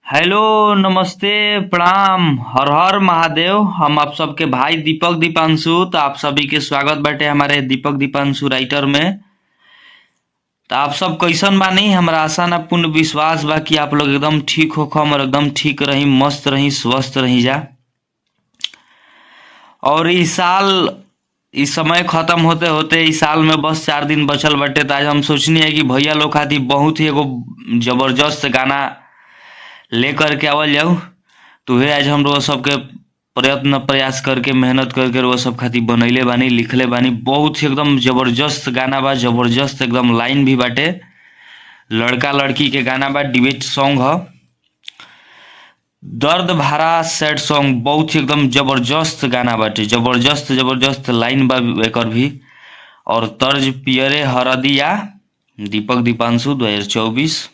Hello, नमस्ते, प्रणाम, हर हर महादेव। हम आप सबके भाई दीपक दीपांशु। तो आप सभी के स्वागत बाटे हमारे दीपक दीपांशु राइटर में। तो आप सब कैसन बानी? हमरा आशा ना पूर्ण विश्वास बा कि आप लोग एकदम ठीक होखम और एकदम ठीक रही, मस्त रही, स्वस्थ रही जा। और इस साल इस समय खत्म होते होते इस साल में बस 4 दिन बचल बाटे। तो आज हम सोचनी है कि भैया लोग खातिर बहुत ही एगो जबरदस्त गाना लेकर के आवल जाऊ। तो हे आज हम लोग सबके प्रयत्न प्रयास करके मेहनत करके रोज सब खातिर बनैले बानी, लिखले बानी। बहुत ही एकदम जबरदस्त गाना बा, जबरदस्त एकदम लाइन भी बाटे। लड़का लड़की के गाना बा, डिबेट सॉन्ग ह, दर्द भरा सैड सॉन्ग, बहुत ही एकदम जबरदस्त गाना बाटे, जबरदस्त जबरदस्त लाइन बा एकर भी। और तर्ज पियरे हरदिया, दीपक दीपांशु 2024।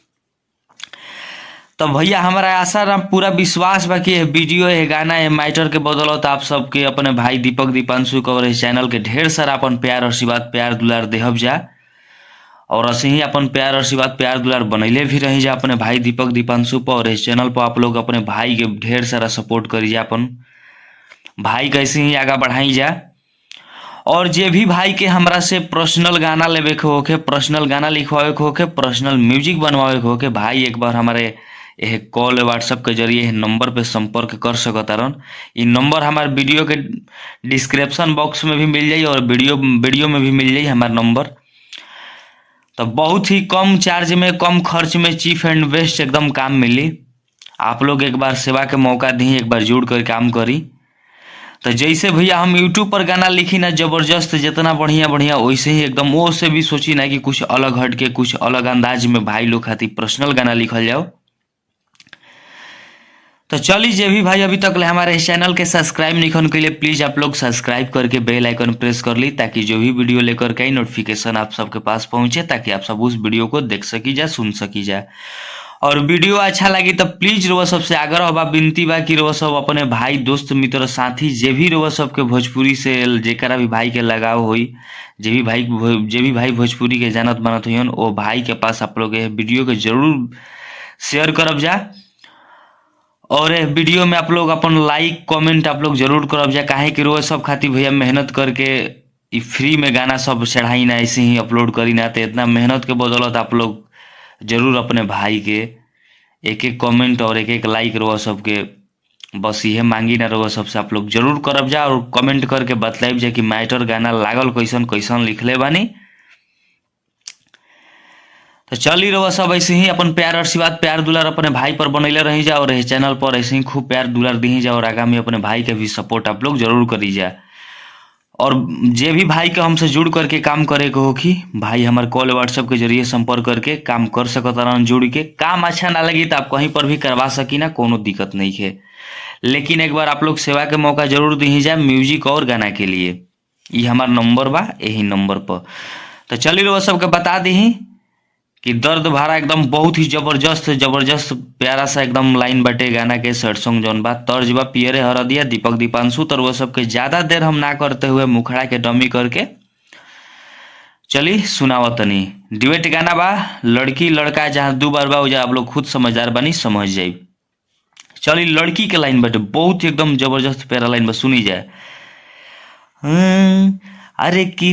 तो भैया हमारा आशा ना पूरा विश्वास बा कि यह वीडियो, ये गाना, ये मैटर के बदौलत आप सबके अपने भाई दीपक दीपांशु के और इस चैनल के ढेर सारा अपन प्यार आशीर्वाद प्यार दुलार देहब जा। और ऐसे ही अपन प्यार आशीर्वाद प्यार दुलार बनैले भी रही जा अपने भाई दीपक दीपांशु पर। और इस चैनल पर आप लोग अपने भाई के ढेर सारा सपोर्ट करी जा, अपन भाई कैसे ही आगा बढ़ाई जा। और जे भी भाई के हमरा से पर्सनल गाना लेवे के होखे, पर्सनल गाना लिखवावे के होखे, पर्सनल म्यूजिक बनवावे के होखे, भाई एक बार हमारे यह कॉल व्हाट्सएप के जरिए नंबर पे संपर्क कर सकतारन। इ नंबर हमारे वीडियो के डिस्क्रिप्शन बॉक्स में भी मिल जाई और वीडियो वीडियो में भी मिल जाई हमार नंबर। तो बहुत ही कम चार्ज में, कम खर्च में चीप एंड बेस्ट एकदम काम मिली। आप लोग एक बार सेवा के मौका दी, एक बार जुड़ कर काम करी। तो जैसे भैया हम यूट्यूब पर गाना लिखी ना जबरदस्त, जितना बढ़िया बढ़िया, वैसे ही एकदम वो से भी सोची ना कि कुछ अलग हट के, कुछ अलग अंदाज में भाई लोग खातिर पर्सनल गाना लिखल जाओ। तो चलिए, जे भी भाई अभी तक ले हमारे इस चैनल के सब्सक्राइब नहीं के लिए, प्लीज आप लोग सब्सक्राइब करके बेल आइकन प्रेस कर ली, ताकि जो भी वीडियो लेकर के आई नोटिफिकेशन आप सबके पास पहुंचे, ताकि आप सब उस वीडियो को देख सकी जा, सुन सकी जा। और वीडियो अच्छा लगी तो प्लीज रोवा सबसे आग्रह बा, विनती बा कि रोवा सब अपने भाई, दोस्त, मित्र, साथी, जे भी रोवा सबके भोजपुरी से जेकरा भी भाई के लगाव होई, जे भी भाई भोजपुरी के जानत मानत होइहन, ओ भाई के पास आप लोग वीडियो के जरूर शेयर करब जा। और ये वीडियो में आप लोग अपन लाइक कमेंट आप लोग जरूर करब जा, काहे कि रोज सब खातिर भैया मेहनत करके इ फ्री में गाना सब चढ़ाई ना, ऐसे ही अपलोड करी ना। तो इतना मेहनत के बदौलत आप लोग जरूर अपने भाई के एक एक कमेंट और एक एक लाइक रोज सबके बस इहे मांगी ना रोज सबसे, आप लोग जरूर करब जा। और कमेंट करके बतलाइब जा कि मैटर गाना लागल कैसन, कैसन लिखले बानी। तो चली रहो सब ऐसे ही अपन प्यार आशीर्वाद प्यार दुलार अपने भाई पर बनैले रही जा और इस चैनल पर ऐसे ही खूब प्यार दुलार दी जा। और आगामी अपने भाई के भी सपोर्ट आप लोग जरूर करी जा। और जे भी भाई के हमसे जुड़ करके काम करे के होखी, भाई हमारे कॉल व्हाट्सएप के जरिए संपर्क करके काम कर सकत रहन जुड़ के। काम अच्छा ना लगी तो आप कहीं पर भी करवा सकी ना, कोनो दिक्कत नहीं है। लेकिन एक बार आप लोग सेवा के मौका जरूर दी जाए म्यूजिक और गाना के लिए। ये हमार नंबर बा, यही नंबर पर। तो चलिए रहो सबके बता दी कि दर्द भरा एकदम बहुत ही जबरदस्त जबरदस्त प्यारा सा एकदम लाइन बाटे गाना के, सैड सॉन्ग जौन बा, तर्ज बा पियरे हरदिया, दीपक दीपांशु। तो वो सबके ज्यादा देर हम ना करते हुए मुखड़ा के डमी करके चली सुनाव तनी। डिबेट गाना बा, लड़की लड़का जहाँ दू बार बा उजा आप लोग खुद समझदार बानी, समझ जाई। चली लड़की के लाइन बाटे, बहुत ही एकदम जबरदस्त प्यारा लाइन बा, सुनी जाए। अरे की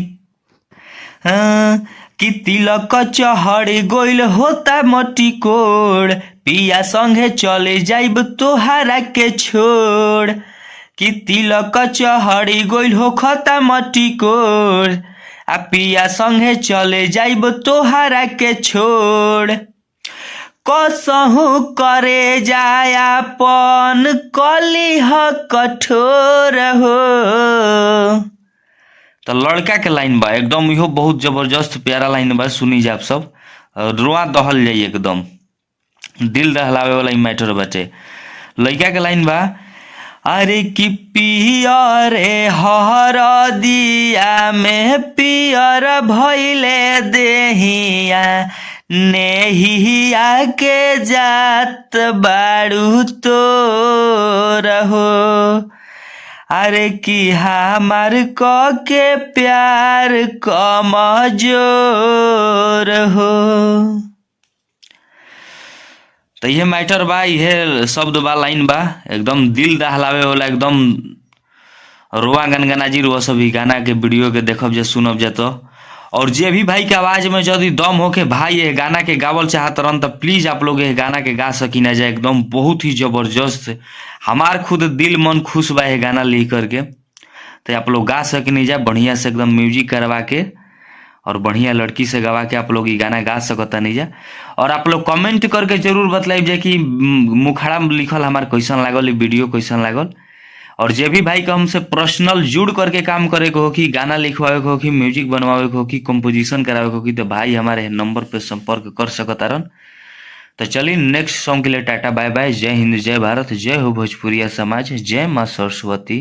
हाँ, कि तिलक चढ़ गोइल होता मटिकोड़, पिया संगे चले जाइब तोहारा के छोड़। कि तिलक चढ़ गोइल होखता मटिकोड़, आ पिया संगे चले जाइब तोहारा के छोड़। कसहु करे जायापन कलिह कठोर हो। तो लड़का के लाइन बा एकदम, इहो बहुत जबरदस्त प्यारा लाइन बा, सुनी जा आप सब, रुआ दहल जाई, एकदम दिल दहलावे वाला मैटर बाटे। लड़का के लाइन बा, अरे कि पियरे हर दिया में पियर भइले देहिया, नेहिया के जात बाड़ू तो रहो। अरे कि हमार क के प्यार कमजोर हो। तो इहे मैटर बा, इहे शब्द बा, लाइन बा, एकदम दिल दहलावे वाला, एकदम रोआ गनगनाजी रोआ सब ई गाना के वीडियो के देखब जे सुनब जे। तो और जे भी भाई के आवाज में यदि दम होके भाई ये गाना के गावल चाहत रहन तो प्लीज आप लोग ये गाना के गा सकी ना जाए। एकदम बहुत ही जबरदस्त, हमार खुद दिल मन खुश बा ये गाना लिख करके। तो आप लोग गा सकी जा बढ़िया से एकदम म्यूजिक करवा के और बढ़िया लड़की से गवा के आप लोग ये गाना गा सकता नहीं जा। और आप लोग कमेंट करके जरूर बतलाइब जा कि मुखड़ा में लिखल हमार कैसन लागल, ई वीडियो कैसन लागल। और जे भी भाई के हमसे पर्सनल जुड़ करके काम करे के हो कि गाना लिखवावे के हो कि म्यूजिक बनवावे के हो कि कंपोजिशन करावे के हो कि, तो भाई हमारे नंबर पे संपर्क कर सकतारन। तो चलिए नेक्स्ट सॉन्ग के लिए टाटा बाय बाय। जय हिंद, जय भारत, जय हो भोजपुरिया समाज, जय माँ सरस्वती।